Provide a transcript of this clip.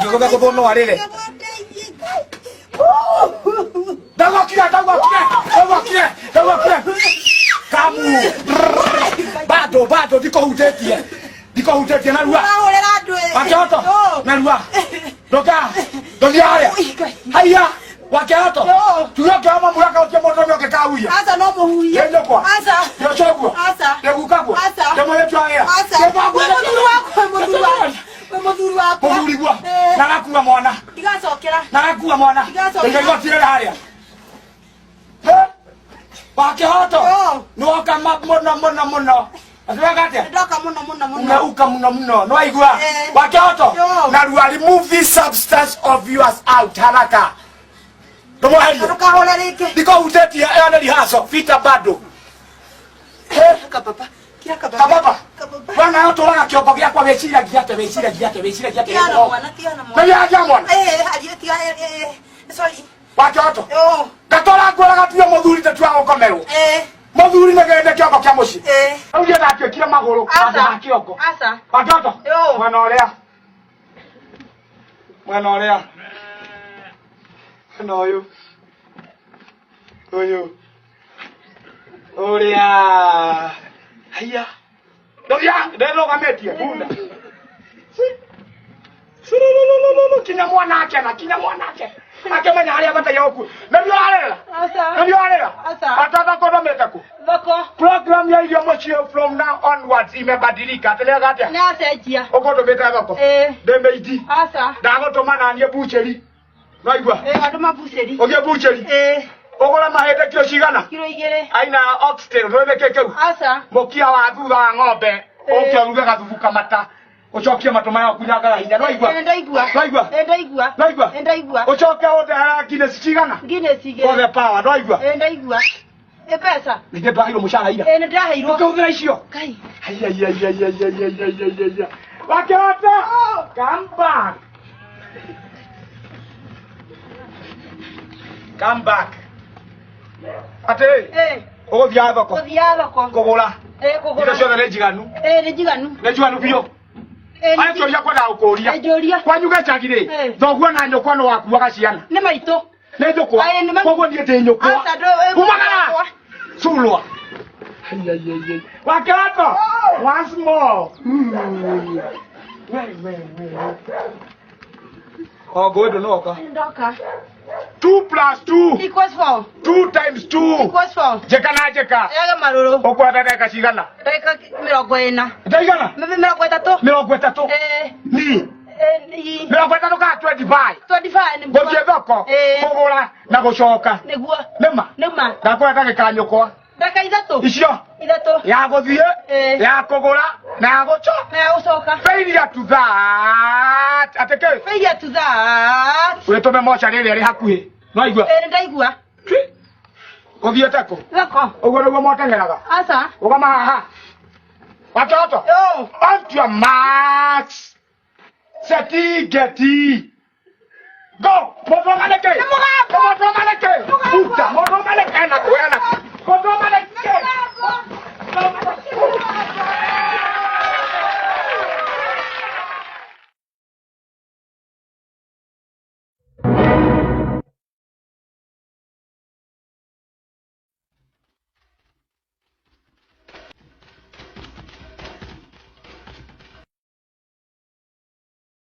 Ngĩgũtha gũthwo no arĩre. Ndagokire, ndagokire, ndagokire, ndagokire. Kamu. Bado, bado ndikũhutĩtie. Ndikũhutĩtie narua. Ũrahũrĩra andũ ĩ. Wakĩhoto. Narua. Ndoka. Ndothiĩ harĩa. Haiya. Wakĩhoto. Tuge ũkĩoya mamuraka ũtie mũndũ ũrĩa ũngĩ kahuia. Aca no mũhuhie. Nĩ nyũkwa. Aca. Nĩ ũcoguo. Aca. Nĩ gukaguo. Aca. Nĩ mũirĩtu wa wĩra. Aca. Nĩ thoguo. Wĩ mũthuri wakwa, wĩ mũthuri wakwa. Wĩ mũthuri wakwa. Mũthuri guo. Eh. Na gakua mwana. Ndigacokera. Na gakua mwana. Ndigacokera. Iga igoti rĩrĩ harĩa. He? Wakĩhoto. Yo. Nĩ woka mũno mũno mũno. Atĩrega atĩa? Ndoka mũno mũno mũno. Umeuka muno muno. No waigua? Eh. Wakĩhoto. Yo. Narua remove this substance of yours out haraka. Ndũmweherie. Ndũkahũre rĩngĩ. Ndikũhutĩtie ĩyo nĩ rehearsal. Vita bado. He? Kababa. Kira kababa. Kababa. Kababa. Bwana ũtũraga kĩongo gĩakwa wĩciragia atĩa wĩciragia atĩa wĩciragia atĩa. Tiga na mwana, tiga na mwana. Nĩ gĩa mwana. Eh, ariũ tiga eh eh. Sorry. Wakĩhoto. Yo. Ngatũra ngwĩraga tuge mũthuri ta tua gũkomerwo. Eh. Mũthuri nĩ gĩthĩ kĩongo kĩa mũciĩ. Eh. Rĩu niĩ ndatuĩkire magũrũ handũ ha kĩongo. Aca. Wakĩhoto. Yo. Mwena ũrĩa. Mwena ũrĩa. Mwena ũyũ. Ũyũ. Ũrĩa. Haiya. Ndoria, ndĩrũgamĩtie bunda. Sururururu, kinya mwana akena, kinya mwana ake. Akĩmenya harĩa abataire gũkua. Nĩguo ũrarĩra. Aca. Nĩguo ũrarĩra. Aca. Ata thoko ndũmĩte kũ? Thoko. Program ya irio mũciĩ from now onwards imebadilika. Atĩrĩga atĩa? Nĩ acenjia. Ũkũndũmĩte thoko. Eh. Ndĩ mĩiti. Aca. Ndagũtũma na niĩ bucheri. Nwaigua? Eh, andũ mabucĩri. Ũgĩe bucheri. Eh, Ũgũre mahĩndĩ kiro cigana? kiro igĩrĩ. Aina oxtail, nĩũĩ nĩkĩ kĩu? Aca. Mũkia wa thutha wa ng'ombe. Eh. Ũke ũruge gathubu kamata. Ũcokie matũ maya ũkunyangaga hinya. Nwaigua? Eh, ndaigua. Nwaigua? Eh, ndaigua. Nwaigua? Eh, ndaigua. Ũcoke ũndehere Guinness cigana? Guinness For igĩrĩ. the power. Nwaigua? Eh, ndaigua. Eh, mbeca. Ningĩ ndwaheirwo mũcara ira. Eh, nĩ ndĩraheirwo. Ũkĩhũthĩra icio? Ngai. Ai, ai, ai, ai, ai, ai, ai, ai, ai, ai, ai. Wakĩhota! Come back. Come back. Atĩ, Eh, ũgũthiaga thoko gũthiaga thoko. kũgũra Eh, kũgũra. indo ciothe nĩ njiganu Eh, nĩ njiganu. nĩ njiganu biũ Eh, nĩ aya kĩũria kwendaga gũkũria Eh, njũria. kwanyu gĩcagi rĩ Eh. thoguo na nyũkwa nĩ wakuaga ciana Nĩ maitũ. nĩ njũkwa Aĩ, nĩ ma- koguo niĩ ndĩ nyũkwa Aca, ndũ- eh, umagara nyũkwa. sulwa Ai, ai, ai, ai. Wakĩhota once more We, we, we. O ngũĩ ndũnoka Ndoka. 2 plus 2 Equals four. 2 times 2 Equals four. njĩka na njĩka Yage marũrũ. ũkwenda ndagĩka cigana Ndagĩka 40. ndaigana 30. 30 Eh, ni eh, 30 kana 25 25 nĩguo. gũthiĩ thoko Eh. kũgũra na gũcoka Nĩguo. nĩma Nĩma. ndakwenda ndagĩka nyũkwa Ndagĩka ithatũ. icio Ithatũ. ya gũthiĩ Eh. ya kũgũra na ya gũcoka Na ya gũcoka. failure to that atĩ kĩ Failure to that. wĩtũme mocarĩ ĩrĩa ĩrĩ hakuhĩ nwaigua Eh, nĩ ndaigua. ũthiĩte kũ Thoko. ũguo nĩguo moteng'eraga Aca. ũgoma haha wakĩhoto Yo. on your marks seti geti go mũndũ ũma nĩkĩ Nĩ mũgambo. mũndũ ũma nĩkĩ Mũgambo. buta mũndũ ũma nĩkĩ ena kũ ena kũ mũndũ ũma nĩkĩ Mũgambo.